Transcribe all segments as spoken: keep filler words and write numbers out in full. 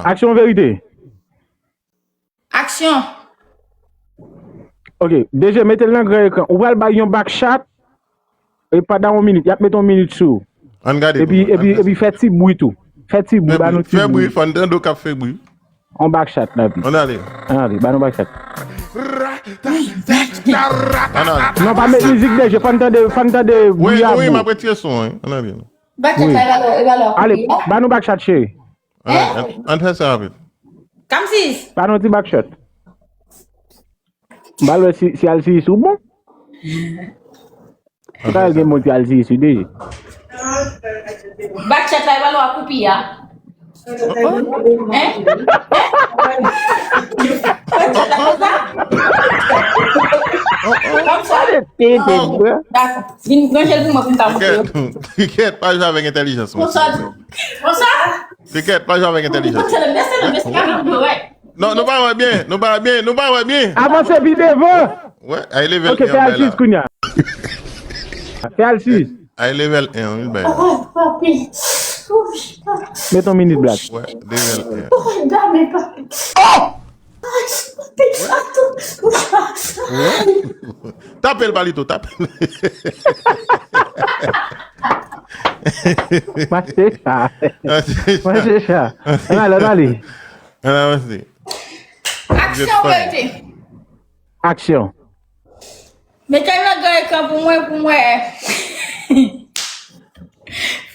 Aksyon, verite. Aksyon. Ok, D J, mete l nan gran ekran. Ou pral bay yon back shot e pandan yon minit. Y ap mete yon minit sou ou. Ann gade. Epi, epi, epi fè ti bri tou. Fè ti bri, ba nou ti bri. Fè bri, fè bri, fè bri, fè bri. Fè bri, fò n tande w k ap fè bri. Ann ale. Ann ale, ba nou back shot. Ann ale. Non, pa met mizik D J, fò n tande, fò n tande bri a. Wi, wi, m ap retire son an. Ann ale. Back shot la, e valè, e valè. Ale, ba nou back shot, cheri. Ann fè sa rapid. Kamsis. Ba nou ti back shot. M pral wè si, si Alsiris ou bon. Ou ka gen bon ti Alsiris wi deje. Back shot la, e valè a koupi a. Hein? Hein? Back shot la konsa? Konsa? Dakò. Vin ranje l pou mwen pou m ka montre yo. Kikèt, pa jwe avèk entèlijans mwen. Konsa. Konsa? Kikèt, pa jwe avèk entèlijans. Non, nou pa wè byen, nou pa wè byen, nou pa wè byen. Avanse pi devan. Wè, ay level en. Ok, fè Alsiris kounye a. Fè Alsiris. Ay level en, wi bay. Oh, papi. Met yon minit, Black. Wè, level en. Oh, dame, papi. Oh! Tape l, Palito, tape l. Mache sa. Mache sa. Ann ale, ann ale. Ann avanse. Aksyon, verite. Aksyon. Mete l nan gran ekran pou mwen, pou mwen.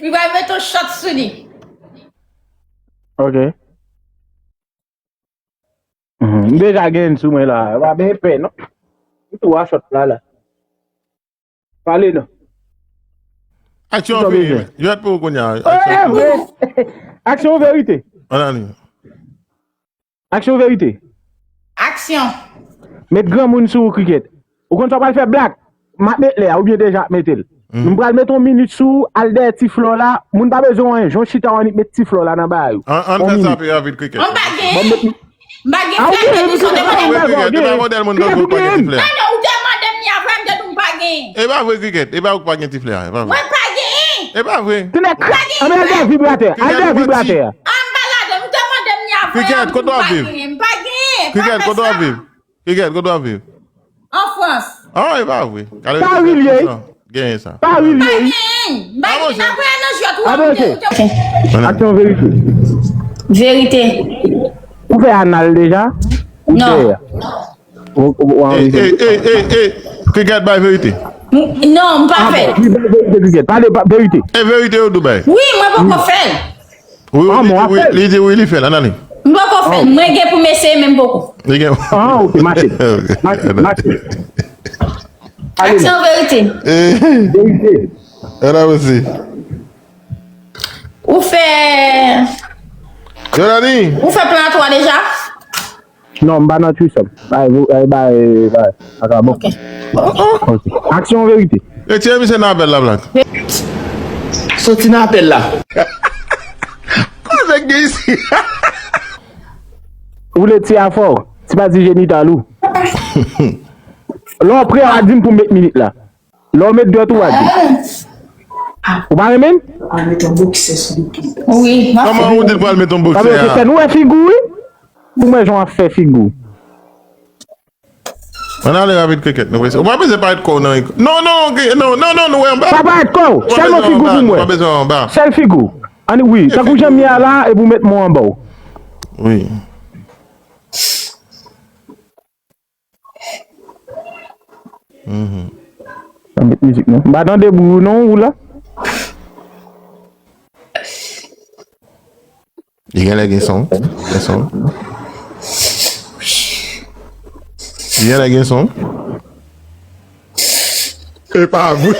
Li va mete yon shot sou li. Ok. M deja gen sou mwen la. Pa byen pè non. M tou a shot la la. Pale non. Aksyon fini. Jwèt pou ou kounye a. Aksyon verite. Ann ale. Aksyon verite. Aksyon. Met granmoun sou ou Kikèt. Ou konn sa w pral fè Black? M ap met lè a, oubyen deja ap mete l. M pral met yon minit sou ou, al dèyè ti flò la. Moun pa bezwen wè anyen. Jan w chita w annik met ti flò la nan bagay ou. Ann fè sa pi rapid Kikèt. Mwen pa gen. M pa gen flè, se te mande m. Kikèt, e pa modèl moun tankou ou k pa gen ti flè a. Non, non, ou te mande m li a vre, m te di w m pa gen. E pa vre Kikèt, e pa ou k pa gen ti flè a, e pa vre. Mwen pa gen. E pa vre. Tande krak, ann al dèyè vibratè a, al dèyè vibratè a. An m pa ladan, ou te mande m li a vre, m di w m pa gen. M pa gen. Kikèt, kote w ap viv? Kikèt, kote w ap viv? An Frans. Ah, e pa vre. Paris li ye. Genyen sa. Paris li ye. Ah, monchè. Aksyon verite. Verite. Ou fè anal deja? Non. Ey, ey, ey, ey, Kikèt bay verite. Non, m pa fè. Kikèt, pale verite. E verite ou tou bay. Wi, mwen poko fè l. Wi, wi, li di wi, li di wi, li fè l, ann ale. M poko fè l, mwen gen pou m eseye men m poko. Li gen. Ah, ok, mache. Mache, mache. Aksyon verite. Verite. Ann avanse. Ou fè. Jòdani. Ou fè plan a twa deja? Non, m pa nan trisòm. Bay, bay, bay. Aka bon. Ok. Aksyon verite. Retire misye nan apèl la, Black. Soti nan apèl la. Koze k gen isi? Ou vle ti afè w, ti pati jenital ou. Lè w prè, w a di m pou m met minit la. Lè w met dwèt ou a di. Ou pa renmen l? Wi, m ap fè. Kòman ou di l pral met yon boksè a? Fè nou wè figi w wi. Pou mwen jan w ap fè figi w. Ann ale rapid Kikèt, nou prese. Ou pa bezwen parèt kò w nan. Non, non, non, non, non, nou wè anba. Pa parèt kò w. Sèlman figi w pou mwen. Sèl figi w. Ann wi, tankou jan m ye a la, epi w met men w anba w. Wi. Mhm. Pa met mizik non. M pa tande bri w non, ou la? Li genlè gen son. Gen son. Li genlè gen son. E pa vre.